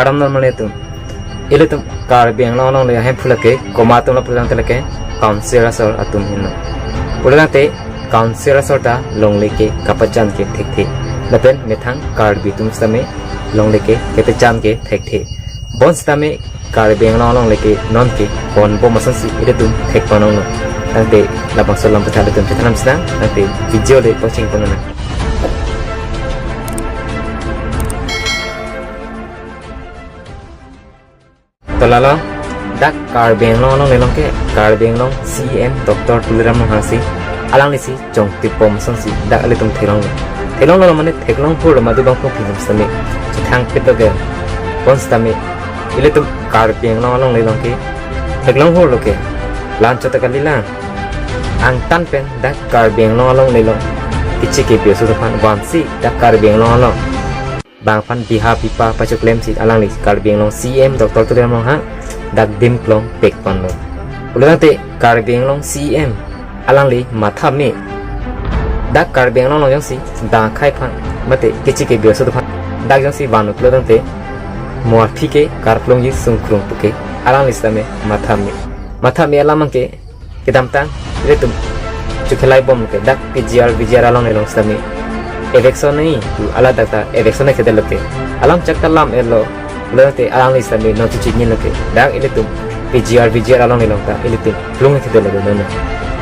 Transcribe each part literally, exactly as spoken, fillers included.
Aram non mane atum. Ilitum Karbi Anglong alongle ahemphu lake, komat atum lo pulo tangte lake, council asor atum henlo. Pulo tangte council asor ta longle ke kapachan ke thekthe. Lapen methang Karbi atum sitame longle ke kepachan ke thekthe. Bonsitame Karbi Anglong alongle ke non ke konbom asonsi ilitum thekpon longlo. Tangte labangso alam aphuthak ilitum chethan nang, tangte video le pachingpon nang. To lalo, dak Karbi Anglong alongle along ke, Karbi Anglong C E M Doctor Tuliram Ronghang si, alanglisi chongtipbom asonsi dak ilitum theklonglo. Theklonglo mane theklong hurlo madu bang phung phim sitame chethangpet lo ke. Bonsitame ilitum Karbi Anglong alongle along ke theklong hurlo ke. La-anchot ta kalilang. Angtan pen dak Karbi Anglong alongle along keche kebi aso atum aphan vansi dak Karbi Anglong along bang aphan biha bipa pachoklemsi alangli Karbi Anglong C E M Doctor Tuliram Ronghang dak dimklong pekponlo. Pulo tangte Karbi Anglong C E M alangli matha me. Dak Karbi Anglong along jongsi bang akhei aphan mate keche kebi aso atum aphan dak jongsi van pulo tangte mo aphi ke karplungji sungkrung pu ke alangli sitame matha me. Matha me alam abang ke kedamtang ilitum chokhelai bom ke dak P G R V G R alongle along sitame eviction ni tu, ala dak ta eviction ni kedelo ke. Alam chak ta lam elo, pulo tangte alangli sitame non chichinilo ke. Dak ilitum P G R V G R alongle along ta ilitum plung kedelo ke non.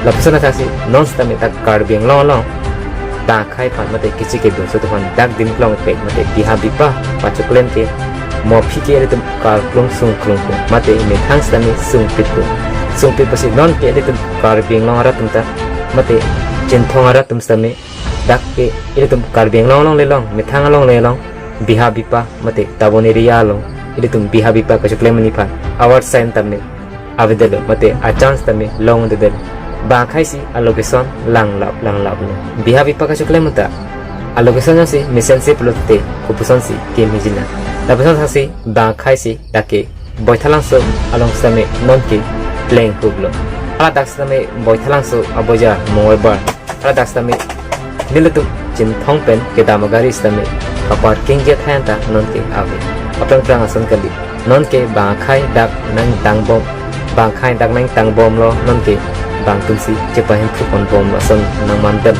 Lapuson athaksi non sitame dak Karbi Anglong along bang akhei aphan mate keche kebi aso atum aphan dak dimklong pek mate biha bipa pachoklem ke mo aphi ke ilitum karplung sungkrung pu mate methang sitame sungpit pu. Sungpit pusi non ke ilitum Karbi Anglong arat atum ta mate Chinthong arat atum sitame dak ke ilitum Karbi Anglong alongle along, methang alongle along, biha bipa mate town area along ilitum biha bipa kachoklem ni aphan award sign tame avedetlo mate a-chance tame longdedetlo. Bang akhei si a-location langlap langlaplo. Biha bipa kachoklem ta a-location si mesense pulote kopuson si kemejina. Lapuson athaksi bang akhei si dak ke Boithalangso along sitame non ke pleng huplo. Ala dak sitame Boithalangso abojar Mongolbar. Ala dak sitame nelitum Chinthong pen kedam agari sitame kaparking athai anta non ke ave. Aphrang phrang ason kali. Non ke bang akhei dak nangtangbom, bang akhei dak nangtangbomlo, non ke bang atum si chepahemphu ponbom ason nangmandet.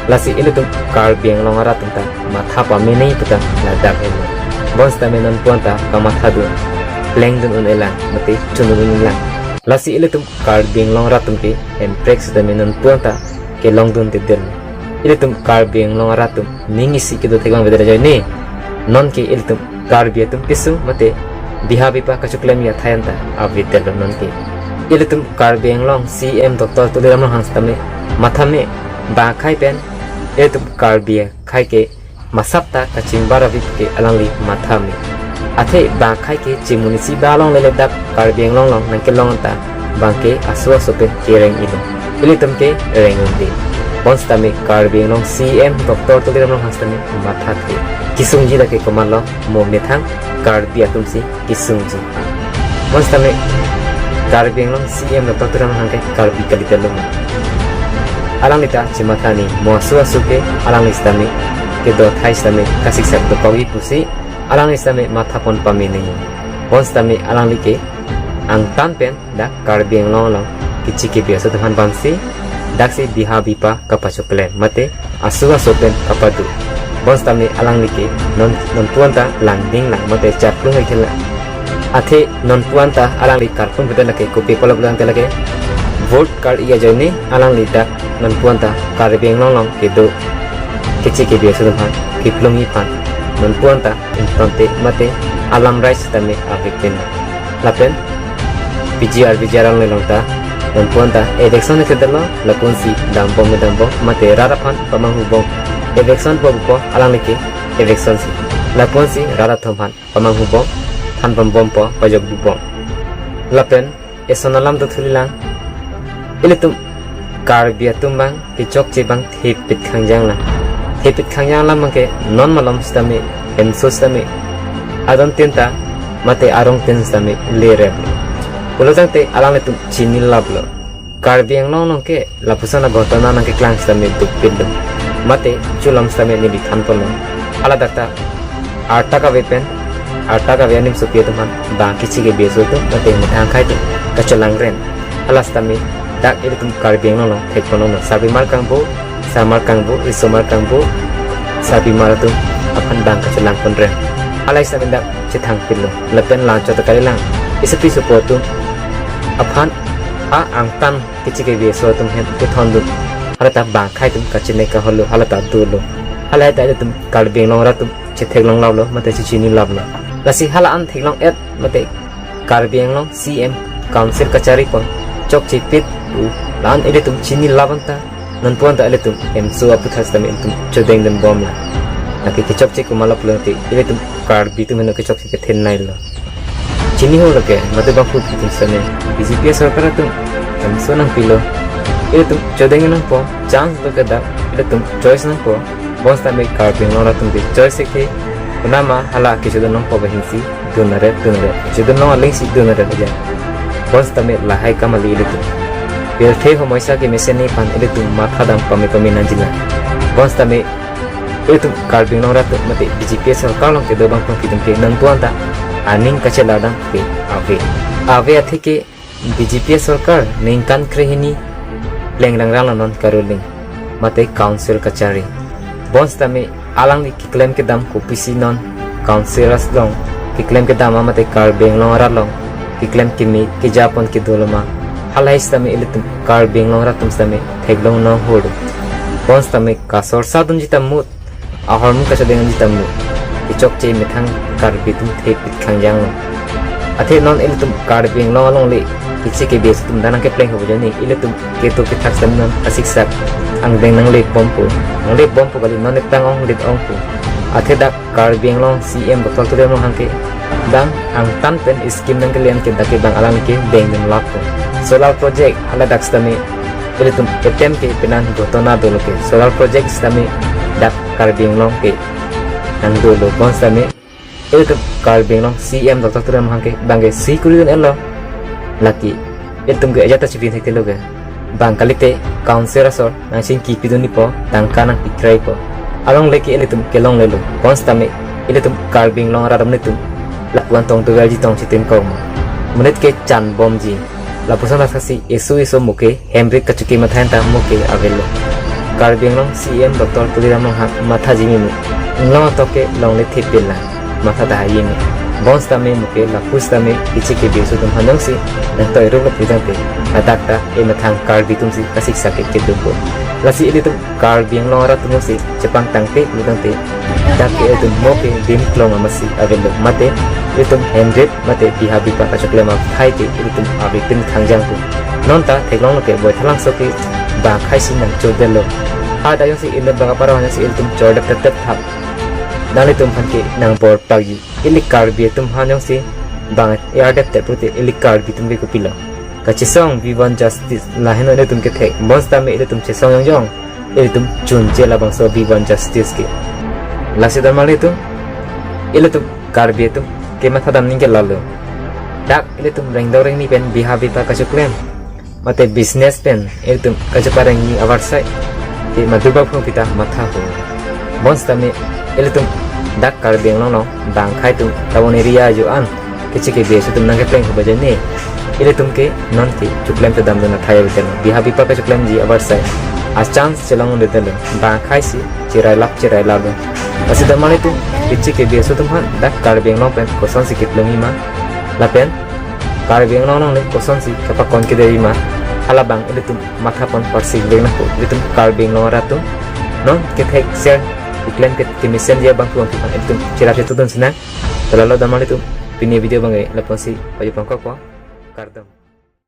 Lasi ilitum Karbi Anglong arat atum ta matha pame nangji pu ta ladak henlo. Bonsitame nonpu anta kamatha dun, plengdun un-elang mate chundun un-elang. Lasi ilitum Karbi Anglong arat atum ke emprek sitame nonpu anta kelongdundedet. Ilitum Karbi Anglong arat atum ning isi kedo theklang avedetlo ajoine. Non ke ilitum Karbi atum kesung mate biha bipa kachoklemji athai anta avedetlo non ke. Ilitum Karbi Anglong C E M Doctor Tuliram Ronghang sitame matha me, bang akhei pen ilitum Karbi akhei ke masap ta kachingbar ave ke alangli matha me. Athe bang akhei ke chimun isi ba alongle le dak Karbi Anglong along nangkelong anta bang ke aso aso pen kereng-ilo. Ilitum ke reng-unde. Bonsitame Karbi Anglong C E M Doctor Tuliram Ronghang sitame mathathe. Kesungji dak ke komatlo, mo methang Karbi atum si kesungji. Bonsitame Karbi Anglong C E M Doctor Tuliram Ronghang ke Karbi kalite lo. Alangli ta chematha nangji, mo aso aso ke alangli sitame kedo athai sitame kasiksak dokokji pusi alangli sitame matha pon pame nangji. Bonsitame alangli ke angtan pen dak Karbi Anglong along keche kebi aso atum aphan vansi daksi biha bipa kapachoklem mate aso aso pen kapado. Bonsitame alangli ke non, nonpu anta langdinglang mate charplung ikela. Athe nonpu anta alangli karplungpedet lake kopi pulo pulo tangte lake vote kar-i ajoine alangli dak nonpu anta Karbi Anglong along kedo keche kebi aso atum aphan keplungji aphan nonpu anta ingtonte mate alam rai sitame avepin. Lapen P G R V G R along ta nonpu anta eviction ni kedetlo, lapunsi dambom dambom mate rat aphan pamanghubom. Eviction po po alangli ke eviction si. Lapunsi rat atum aphan pamanghubom, than pambompo, pajokbibom. Lapen eson alam dothulilang. Ilitum Karbi atum abang kechokche abang thepit khangjang lang. Thepit khangjang alam abang ke non malom sitame, hemso sitame, adon tin ta mate arong tin sitame lerep. Pulo tangte alanglitum chinilaplo. Karbi Anglong along ke lapuson aghotona nangkeklang sitame dukpilo. Mate chulom sitame neli thanponlo. Ala dak ta arta kave pen arta kave animsopi atum aphan bang keche kebi aso atum mate methang akhei atum kachelang ren. Hala sitame dak ilitum Karbi Anglong along thekponlonglo. Sarpimar kangbo, sarmar kangbo, risomar kangbo, sarpimar atum aphan bang kachelang pon ren. Hala sitame dak chethang pilo. Lapen lang chot kalilang. Isopi sopo atum aphan a angtan keche kebi aso atum ahem kethondun. Hala ta bang akhei atum kachine kaholo, hala ta dolo. Hala ta ilitum Karbi Anglong arat atum chetheklong laplo, mate chechini laplo. Lasi hala an theklong-et mate Karbi Anglong C M Council kachari pon chokche pit u la-an ilitum chini lap anta nonpu anta ilitum M S O aputhak sitame ilitum chodengdun bomlo. Lake kechokche komatlo pulote ilitum Karbi atum henlo kechokche kethenei lo. Chini holo ke, madu bangphu atum sitame, B J P sorkar atum M S O nangpilo. Ilitum chodeng nangpo, chance lo ke dak, ilitum choice nangpo. Bonsitame Karbi Anglong arat atum ke choice ke, kunama hala kechodun nangpo ba hinsi, dun aret, dun aret. Chodun nang alingsi dun aret aja. Bonsitame lahai kamali ilitum. Pirthe homoisa kemesen ni aphan ilitum mathadam pame pame nangjilang. Bonsitame ilitum Karbi Anglong arat atum mate B J P sorkar along kedo bangphu atum ke nonpu anta aning kachelar dam ke ave. Ave athe ke B J P sorkar ningkan krehini pleng rangrang lo non karuling mate council kachari. Bonsitame alangli keklem kedam kopisi non council along keklem kedam ma mate Karbi Anglong arat along keklem keme kejapon kedolo ma. Halahai sitame ilitum Karbi Anglong arat atum sitame theklong nang holo. Bonsitame kasorsa dunji ta mut, ahormu kachodeng dunji ta mut. Kechokche methang Karbi atum thepit khangjang lo. Athe non ilitum Karbi Anglong alongle keche kebi aso atum dak nangkepleng ho bajani ilitum kedo kethak sitame non asiksak angdeng nangle bompo. Nangle bompo kali, non etang onglit ongpo. Athe dak Karbi Anglong C M Doctor Tuliram Ronghang ke bang angtan pen scheme nangkele-an ke dak ke bang alang ke dengdun lappo. Solar project hala dak sitame ilitum etem ke penan ghotona dolo ke. Solar project sitame dak Karbi Anglong ke nangdolo. Bonsitame ilitum Karbi Anglong C M Doctor Tuliram Ronghang ke bang ke si kuri dun-etlo. Lake ilitum ke ajat ta chipin thekthelo ke. Bang kalite council asor nangchingki pidun nipo, tangka nangpikrai po. Alongle ke ilitum kelonglelo. Bonsitame ilitum Karbi Anglong arat atum nelitum lapuan tong tuverji tong chitin koma. Monit ke chan bomji. Lapuson asasi eso eso muke hemrit kachuke matha anta muke avelo. Karbi Anglong C M Doctor Tuliram Ronghang mathaji meme. Inglong atok ke longle thepit lang. Matha dah aye me. Bonsitame muke lapu sitame keche kebi aso atum aphan jongsi nangtoi rup lo pidangte, ladak ta emethang Karbi atum si kasiksak ke kedunpo. Lasi ilitum Karbi Anglong arat atum si chepangtangte pidangte, dak ke ilitum mo ke dim klong amatsi avelo mate ilitum hemrit mate biha bipa kachoklem akhei ke ilitum avi pin khangjangpo. Non ta theklonglo ke Boithalangso ke bang akhei si nangchodelo. Hadak jongsi ilitum bang apar jongsi ilitum chordep tep tep thap, nanglitum aphan ke nangbor pakji. Ili Karbi atum aphan jongsi bang ardep tep pute ili Karbi atum ke kopilo? Kachesong, we want justice. Lahenlo ilitum kethek. Bonsitame ilitum chesong jongjong. Ilitum chunche labangso we want justice ke. Lasi damalitum, ilitum Karbi atum ke mathadam ning ke lalo. Dak ilitum rengdok rengni pen biha bipa kachoklem mate business pen ilitum kacheparengji avarsai ke madu bangphu pita matha ho. Bonsitame ilitum dak Karbi Anglong along bang akhei atum town area ajo an keche kebi aso atum nangkepleng ho bajani ilitum ke non ke choklem kedam dun athai avelo. Biha bipa kachoklemji avarsai a chance chelong un-edetlo. Bang akhei si cherai lap cherai lap lo. Lasi damalitum keche kebi aso atum aphan dak Karbi Anglong pen kosonsi keplungji ma, lapen Karbi Anglong alongle kosonsi kapakon kedetji ma, halabang ilitum mathapon parsik vek nangpo. Ilitum Karbi Anglong arat atum non kethek ser keklem ke kemesenji abangphu atum aphan ilitum cherap chetudun sinang. To lalo damalitum, pini video bang ke lapusi pajut pangkokpo. Kardom.